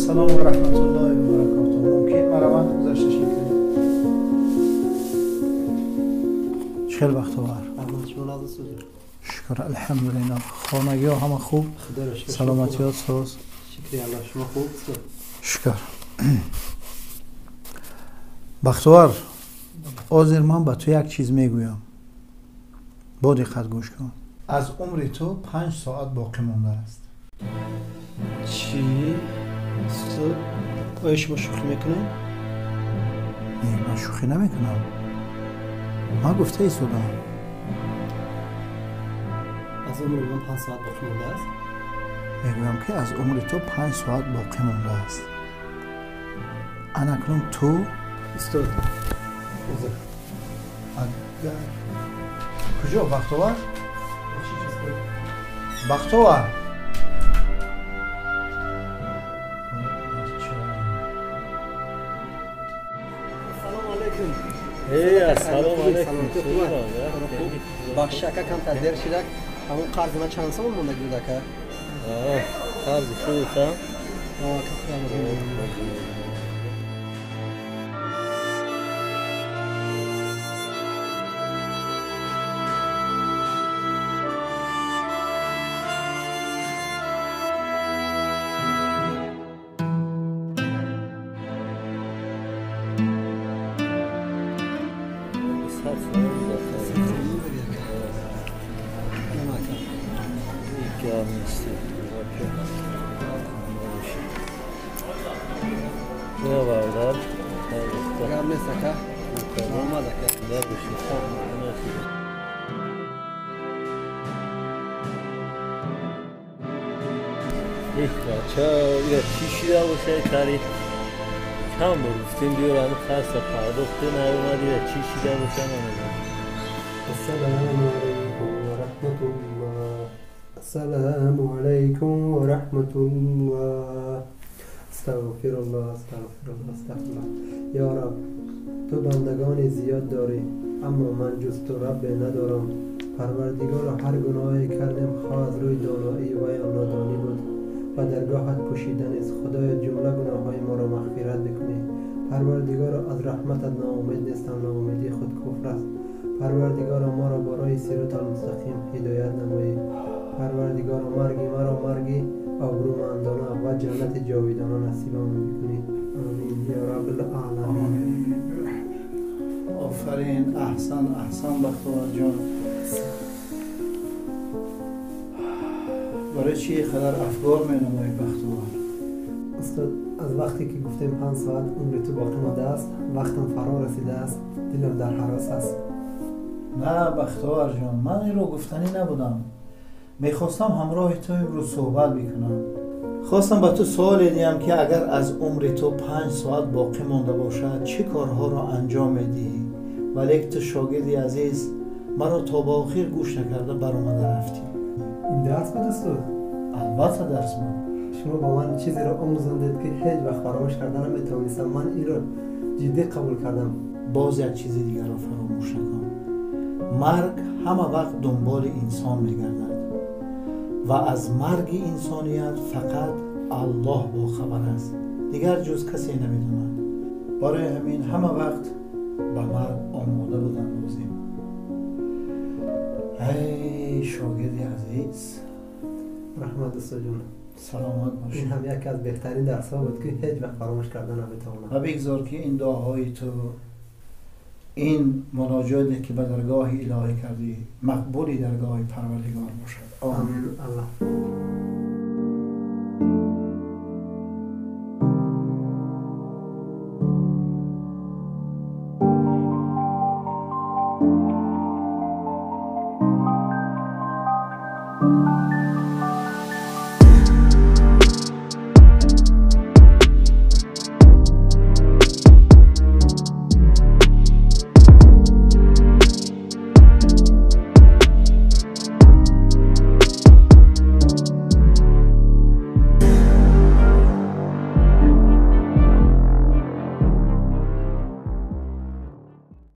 Ассалому ва раҳматуллоҳи ва баракотуҳ. Мумкин марамат гузашта шикаред. Чӣ хел бахтовар? Шукр, алҳамдулиллоҳ. Хонагиҳо ҳама хуб? Саломатиёт соз? Шукри Аллоҳ, шумо хуб? Шукр. Бахтовар, ҳозир ман ба ту як чиз мегӯям. Бо диққат гӯш кун. Аз умри ту 5 соат боқӣ мондааст. Чӣ? Устод, оё шумо шӯхӣ мекунед? Не, ман шӯхӣ намекунам. Ман гуфта истодам. Аз умри ман 5 соат боқӣ мондааст? Мегӯям ки аз умри ту 5 соат боқӣ мондааст. Анакнун ту устод, узр. Агар куҷо Бахтовар? Бахтовар. Ассалому алайкум. Ассалому алайкум. Бахши ака камтар дер шидак. Ҳамон қарзи ман чанд сомон монда буд ака? Қарзи худатам? Чанд бор гуфтем биёр ҳамин қарза пардохт кун, наомадӣ чӣ шида боша намедонам. Ассалому алайкум ва раҳматуллоҳ. Ассалому алайкум ва раҳматуллоҳ. Астағфируллоҳ, астағфируллоҳ, астағфируллоҳ. Ё Раб, ту бандагони зиёд дорӣ, аммо ман ҷуз ту Раббе надорам. Парвардигоро, ҳар гуноҳе кардем, хоҳ аз рӯи доноӣ ва ё нодонӣ буд, ба даргоҳат пӯшида нест. Худоё, ҷумла гуноҳҳои моро мағфират бикунӣ. Парвардигоро, аз раҳматат ноумед нестам, ноумедии худ куфр аст. Парвардигоро, моро ба роҳи сироти мустақим ҳидоят намоӣ. Парвардигоро, марги маро марги обрӯмандона ва ҷаннати ҷовидона насибамон бикунӣ. Амин ё раббил оламин. Офарин, аҳсан, аҳсан Бахтовар ҷон. Барои чӣ қадар афгор менамоӣ Бахтовар? Устод, аз вақте ки гуфтем 5 соат умри ту боқӣ мондааст, вақтам фаро расидааст, дилам дар ҳарос аст. На Бахтовар ҷон, ман инро гуфтанӣ набудам. Мехостам ҳамроҳи ту имрӯз суҳбат бикунам. Хостам ба ту суоле диҳам ки агар аз умри ту 5 соат боқӣ монда бошад, чӣ корҳоро анҷом медиҳӣ? Валек ту шогирди азиз маро то ба охир гӯш накарда баромада рафтӣ. Ин дарс буд устод? Албатта дарс буд. Шумо ба ман чизеро омӯзондед ки ҳеҷ вақт фаромӯш карда наметавонистам. Ман инро ҷиддӣ қабул кардам. Боз як чизи дигарро фаромӯш накун. Марг ҳама вақт дунболи инсон мегардад ва аз марги инсоният фақат Аллоҳ бохабар аст, дигар ҷуз касе намедонад. Барои ҳамин ҳама вақт ба марг омода будан лозим. Эй шогирди азиз, раҳмат устод ҷон. Саломат бошед. Ин ҳам яке аз беҳтарин дарсҳо буд ки ҳеҷ вақт фаромӯш карда наметавонам. Ва бигзор ки ин дуоҳои ту, ин муноҷоте ки ба даргоҳи илоҳӣ кардӣ, мақбули даргоҳи Парвардигор бошад. Амин. Аллоҳ.